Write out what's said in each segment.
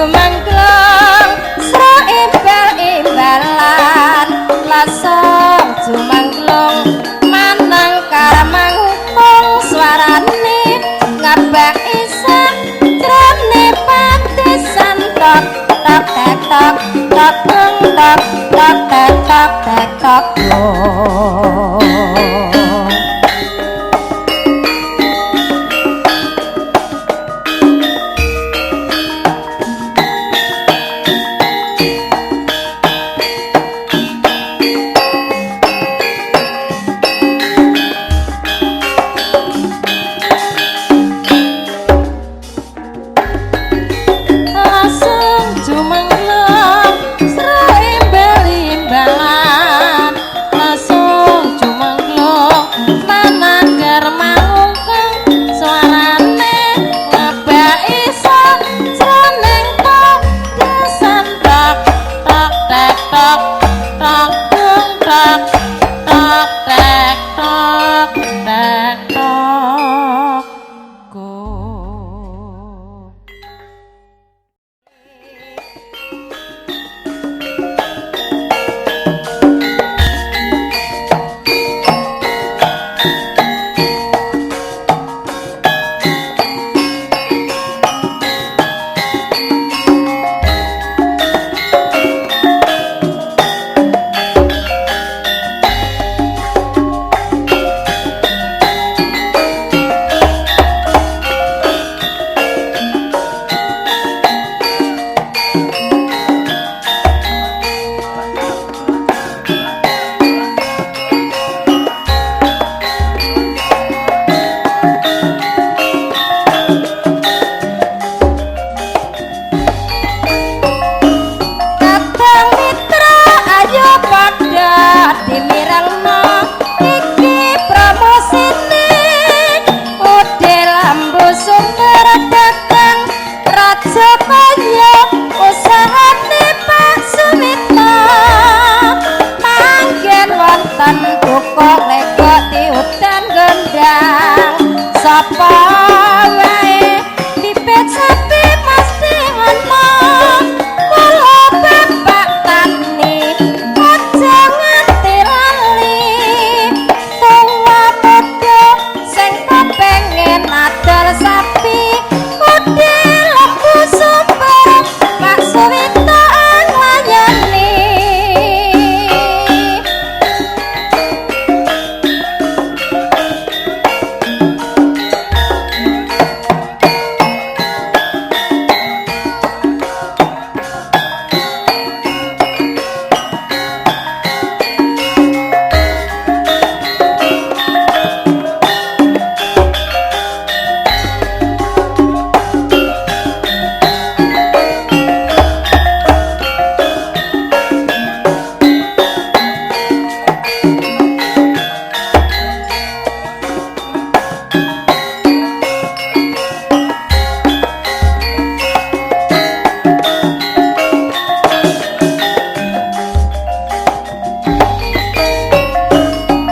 Jumangklong sro imbal-imbalan lasung jumangklong manang karamangkung suarane ngabak isak jrone padesan tok tok tek tok tok tung tok tok tek tok tek tok tung. Langsung jumenglong sro imbal-imbalan langsung jumenglong mananggar mangungkung suarane ngabak iso jroning padesan tok tok tek tok tok tung tok tok tek tok tek tok go. Kadang mitra ayo padha dimirengno iki promosine Ode Lambu Sumber dagang Raja Kaya usahane Pak Suwito manggen wonten duka lego diudan gondang sapa wae bibit sapi mesti ana. Mula bapak tani aja nganti lali tuwa muda sing kepengen adol sapi Ode Lembu Sumber Pak Suwito nglayani.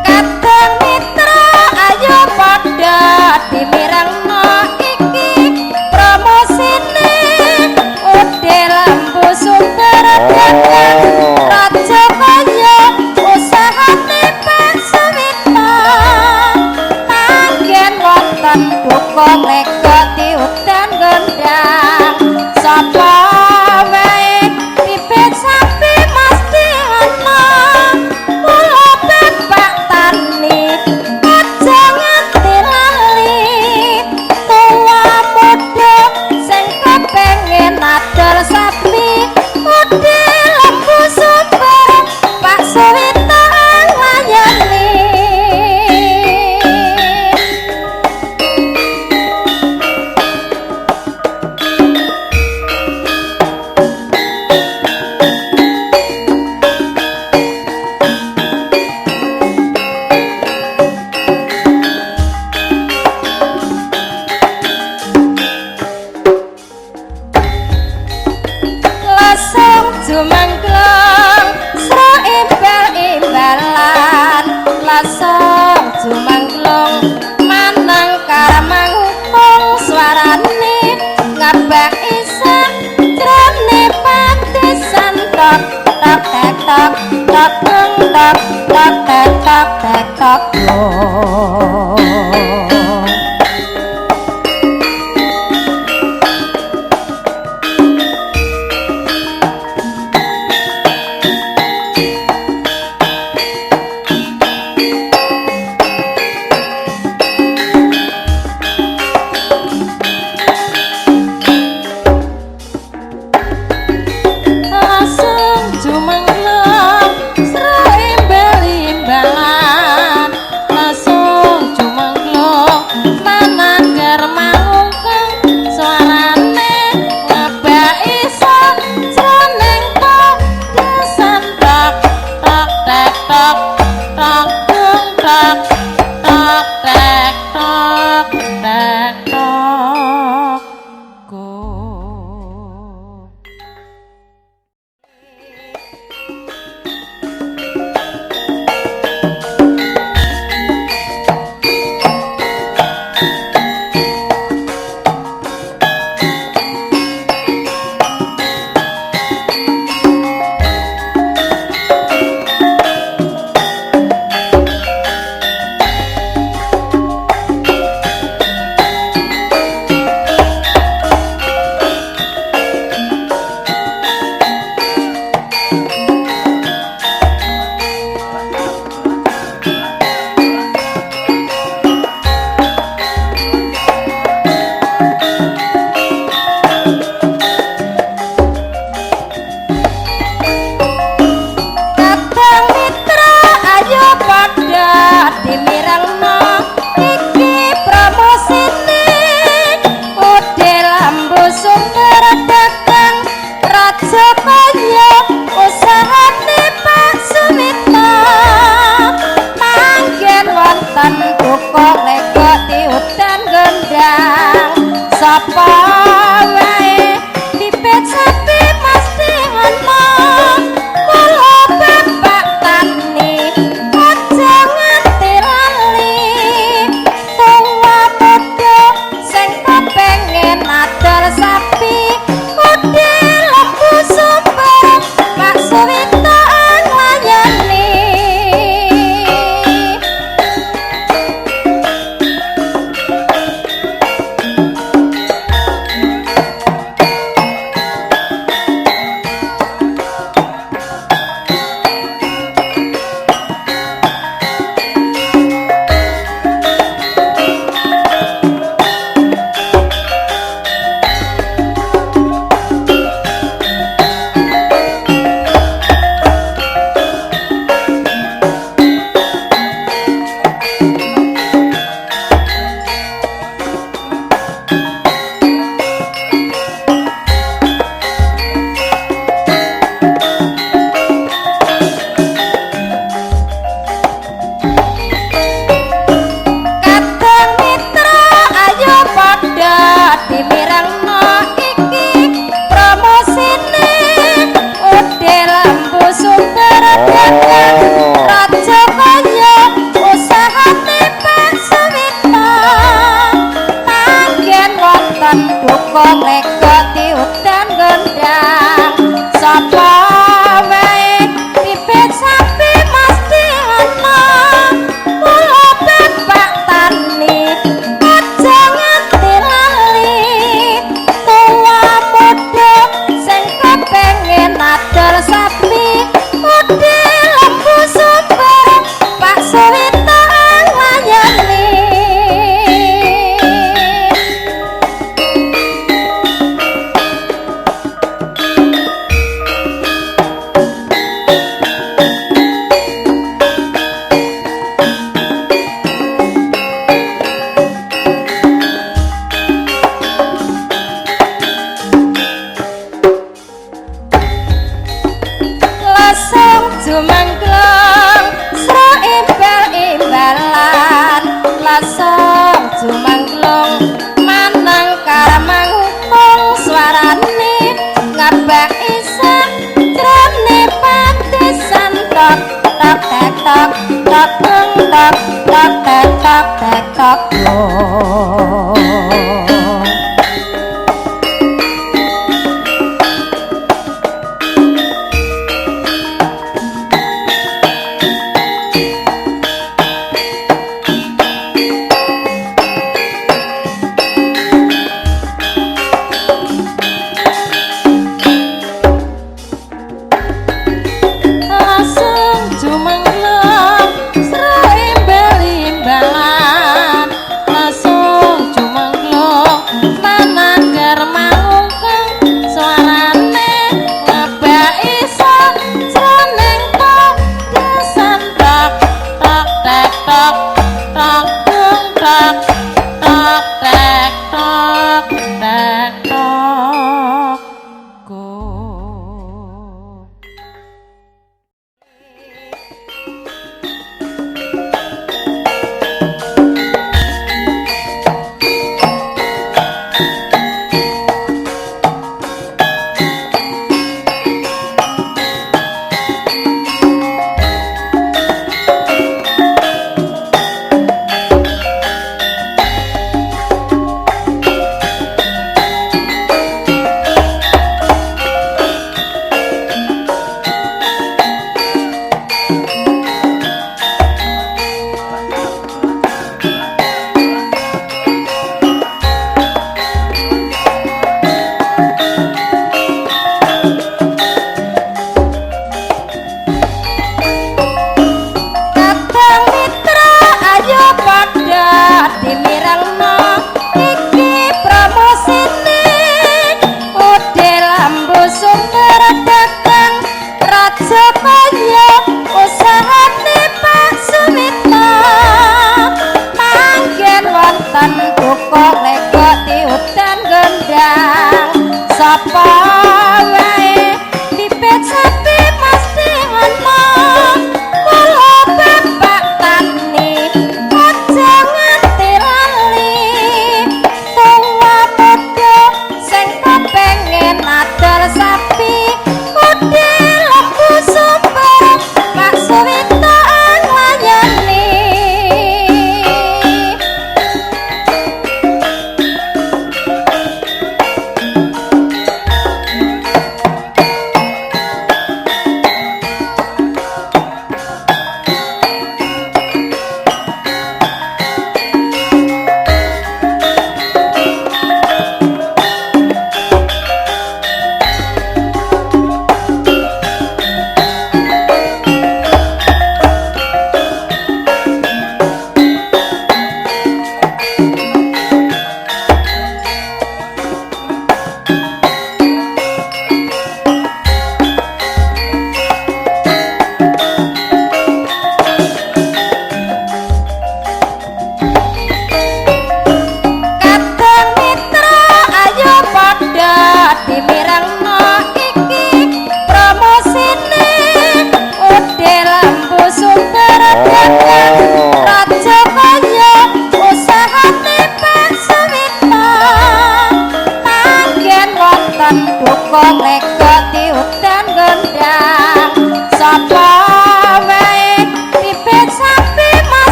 Kadang mitra ayo padha dimirengno iki promosine Ode Lambu Sumber dagang Raja Kaya usahane Pak Suwito manggen wonten duka lego diudan gondang sapa wae bibit sapi mesti ana. Mula bapak tani aja nganti lali tuwa muda sing kepengen adol sapi Ode Lembu Sumber Pak Suwito nglayani. Lasung jumangklong sro imbal-imbalan lasung jumangklong manang karamangkung suarane ngabak isak. tok tok tek tok tok tung tok tok tek tok tek tok gong. Langsung jumenglung sro imbal-imbalan, langsung jumenglung mananggar mangungkung suarane ngebaki jroning padesan tok tok tek tok tok tung tok tok tek tok tek tok go. Kadang mitra ayo padha dimirengno iki promosine Ude Lambu Sumber dagang raja kaya usahane Pak Suwito manggen wonten duka lego diudan gondang sapa wae bibit sapi mesti ana. Mula bapak tani aja nganti lali tuwa muda sing kepengen adol sapi Ude Lembu Sumber Pak Suwito nglayani. Kadang mitra ayo padha dimirengno iki promosine Ude Lembu Sumber dagang raja kaya usahane Pak Suwito manggen wonten duka lego diudan gondang sapa wae bibit sapi mesti ana. Mula bapak tani aja nganti lali tuwa muda sing kepengen adol sapi Ude Lembu Sumber Pak Suwito nglayani. Langsung jumangglung sro imbal-imbalan, langsung jumangglung manang karamangkung suarane ngebaki jrone padesan tok tok tek tok tok tung tok tok tek tok tek tok gong.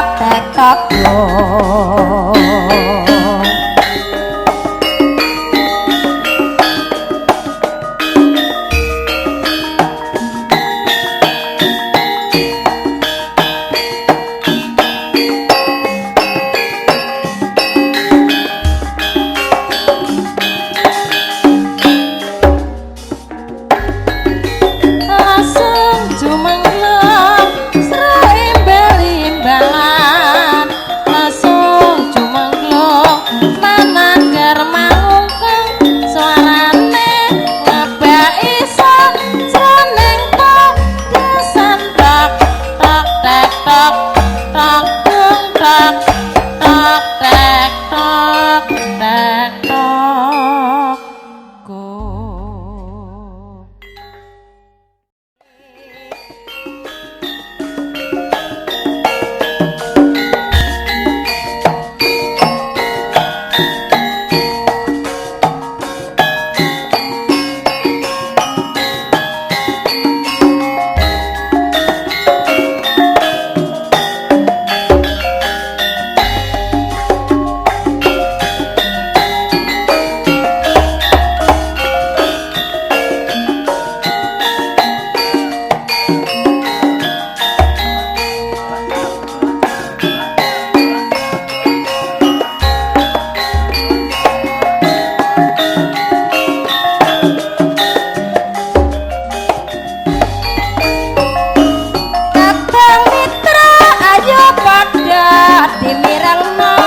tok tek tok gong. Langsung jumenglong sro imbal-imbalan, langsung jumenglong mananggar mangungkung suarane ngebaki jroning padesan tok tok tek tok tok tung tok tok tek tok tek tok go. Kadang mitra ayo padha dimirengno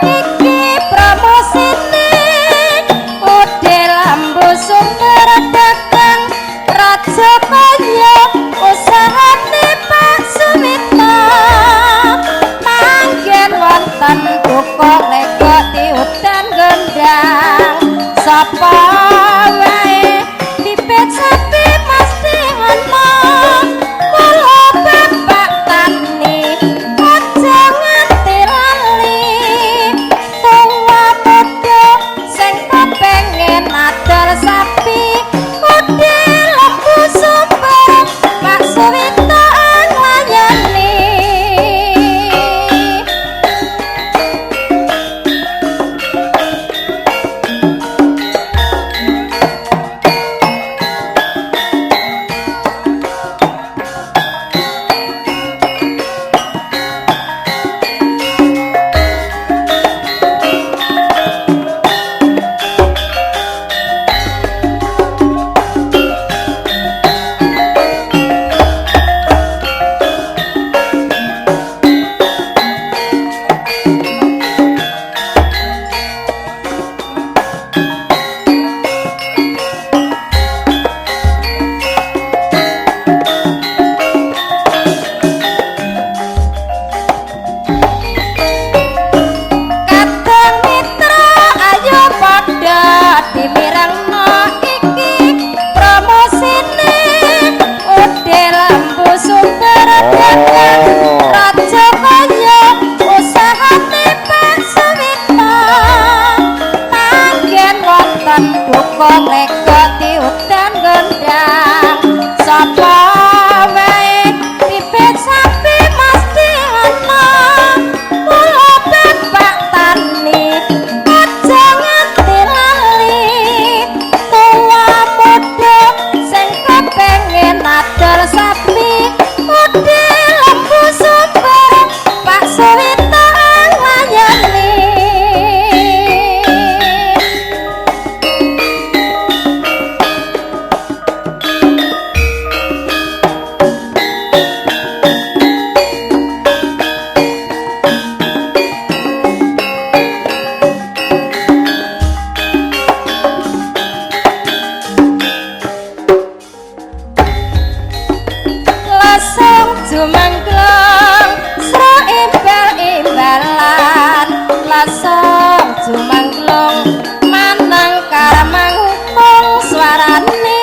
iki promosine Ude Lambu Sumber dagang Raja Kaya usahane Pak Suwito manggen wonten duka lego diudan gondang sapa wae bibit sapi mesti ana. Kula bapak tani aja nganti lali tuwa muda sing kepengen adol sapi Ude Lembu Sumber Pak Suwito nglayani. Kadang mitra ayo padha dimirengno iki promosine Ude Lambu Sumber dagang Raja Kaya usahane Pak Suwito manggen wonten duka lego diudan gondang sapa wae bibit sapi mesti ana. Kula bapak tani aja nganti lali tuwa muda sing kepengen adol sapi Ude Lembu Sumber Pak Suwito nglayani. Langsung jumangglong sro imbal-imbalan, langsung jumangglong manang karamangkung suarane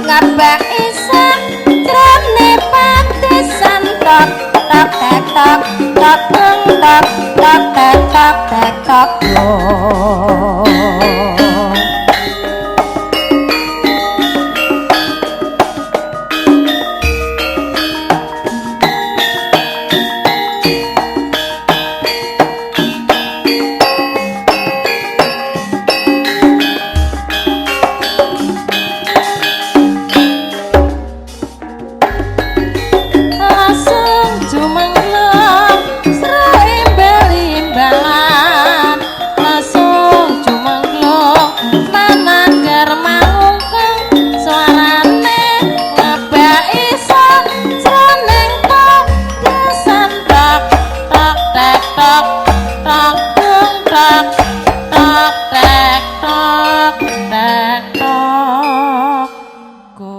ngabak isan jrone padesan tok tok tek tok tok tung tok tok tek tok tek tok gong. tok tok tung tok tok tek tok tek tok go.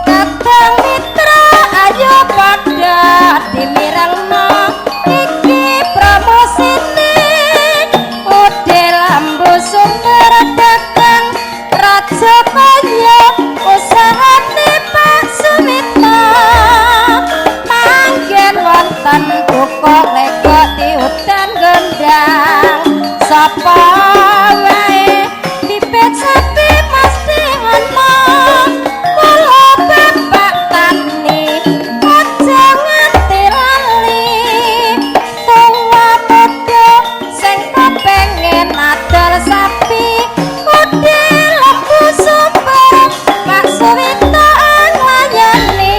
Kadang mitra ayo padha dimirengno iki promosine Ude Lambu Sumber dagang raja kaya usahane Pak Suwito manggen wonten duka lego diudan gendang sapa wae bibit sapi mesti ana. Kula bapak tani aja nganti lali tuwa muda sing kepengen adol sapi Ude Lembu Sumber Pak Suwito nglayani.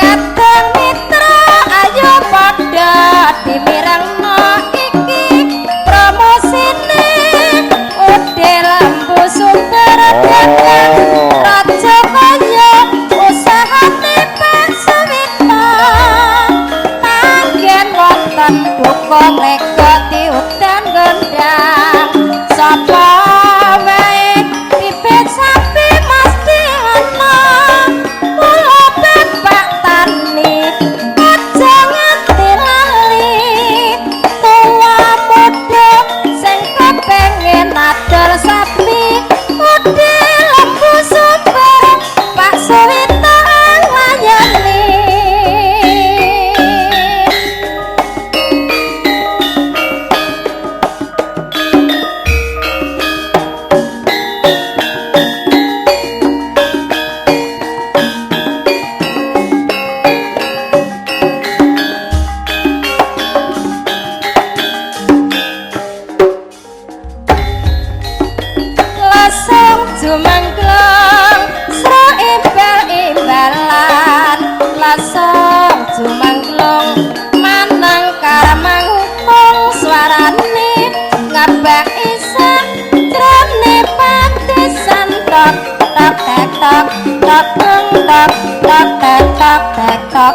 Kadang mitra ayo padha dimirengno iki promosine Ude Lambu Sumber dagang raja kaya usahane Pak Suwito manggen wonten duka lego diudan gendang sapa wae bibit sapi mesti ana. Kula bapak tani aja nganti lali tuwa muda sing kepengen adol sapi Ude Lembu Sumber Pak Suwito nglayani. Lasung jumangglong sro imbal-imbalan lasung jumangglong manang karamangkung swarane ngabak isak jrone patisan tok tok tek tok tok tung tok tok tek tok tek tok.